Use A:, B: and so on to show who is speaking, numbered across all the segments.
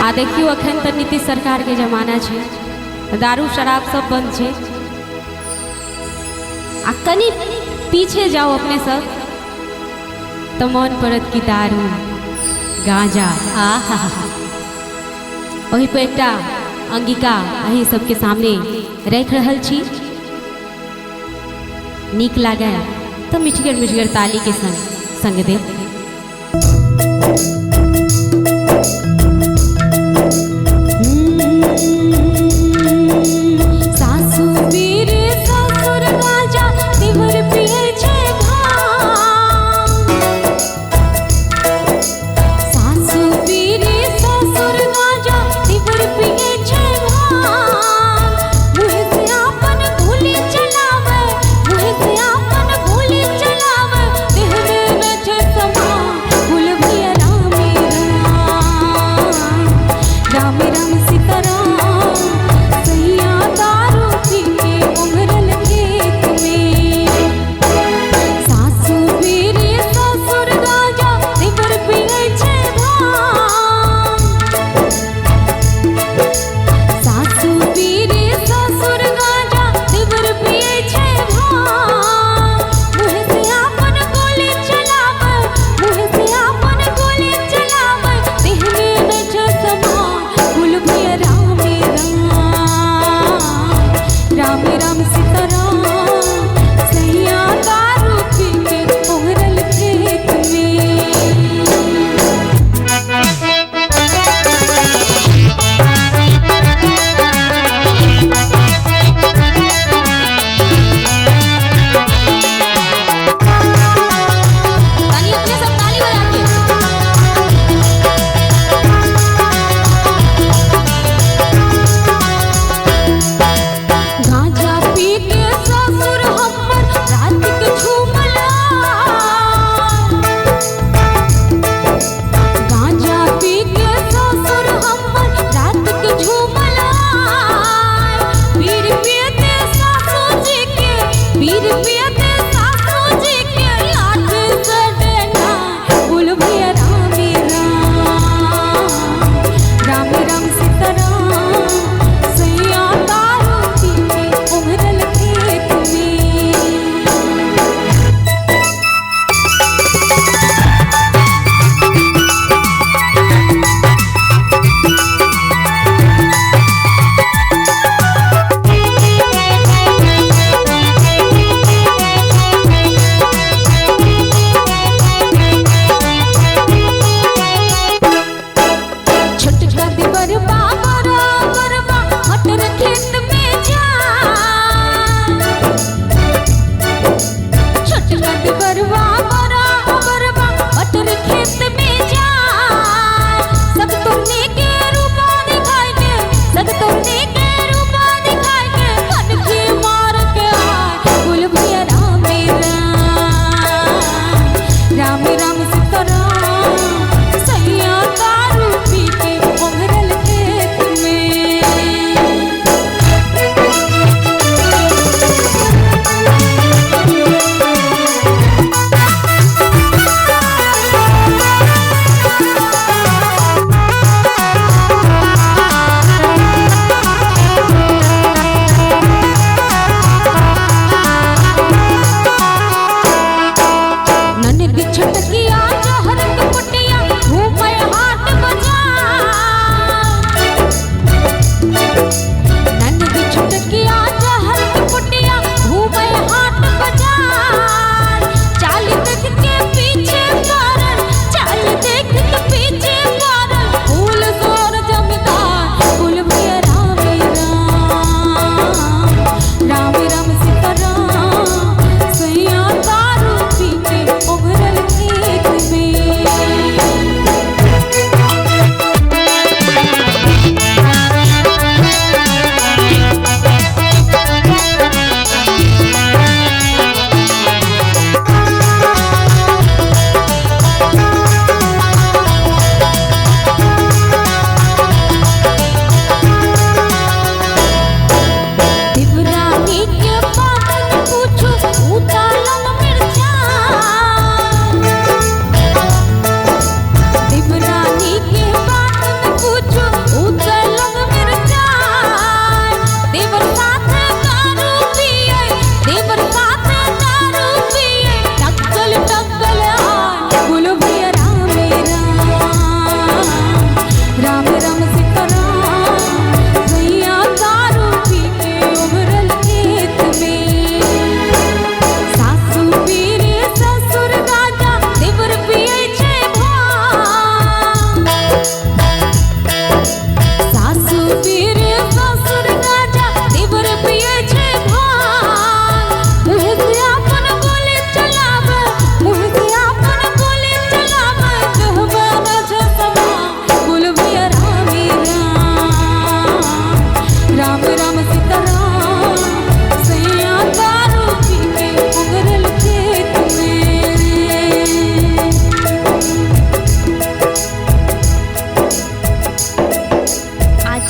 A: आ देखियौ अखन तऽ नीतीश सरकारके जमाना छै, दारू शराब सब बंद छै। आ कनि पीछे जाउ अपने सब तऽ मन पड़त कि दारू गांजा आ हा हा। ओहि पर एकटा अंगिका अहीं सबके सामने राखि रहल छी। नीक लागै तऽ मिठगर मिठगर तालीके संग संग देब। सासु मेरे ससुर गाजा देवर पियै छै भांग। सासु मेरे ससुर गाजा देवर पियै छै भांग। मुँह से आपन गोली चलावे, मुँह से आपन गोली चलावे, देह में न छै समा। भूल भैया रामे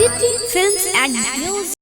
B: Aditya Films and Music.